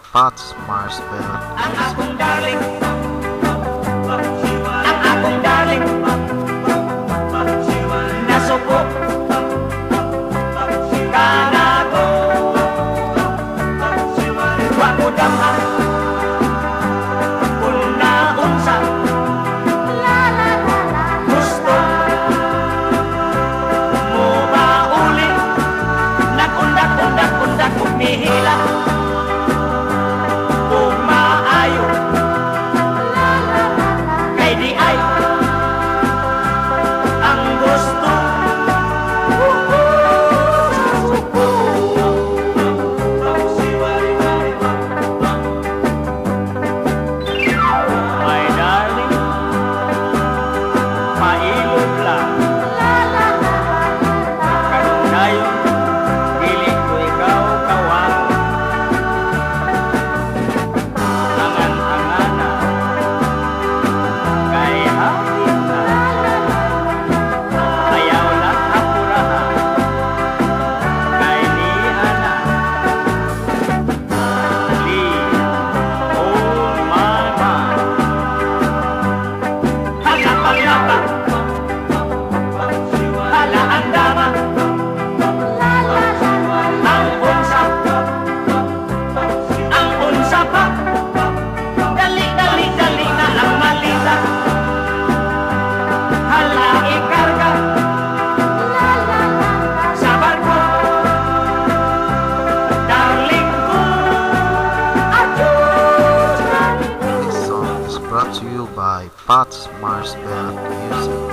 Pots Mars Band Ang Music. Akong darling, ang akong darling, nasuko kanako. Wa ko damha kung naunsa gusto mo pauli. Nagundak, undak, undak ug mihila ug maayo kay di ay ang gusto. My darling, pailog lang. Karong dayon, dili ko ikaw kawagon. Angan-angana, kay hapit na. Ayaw lang apuraha, kay ni ana. Please, hold my hand. Hala panglapa, hala ang dama. Ang unsa pa. Dali, dali, dali na ang malita. Hala ikarga sa barko. Darling ko, adios. This song is brought to you by Pots Mars Band Music.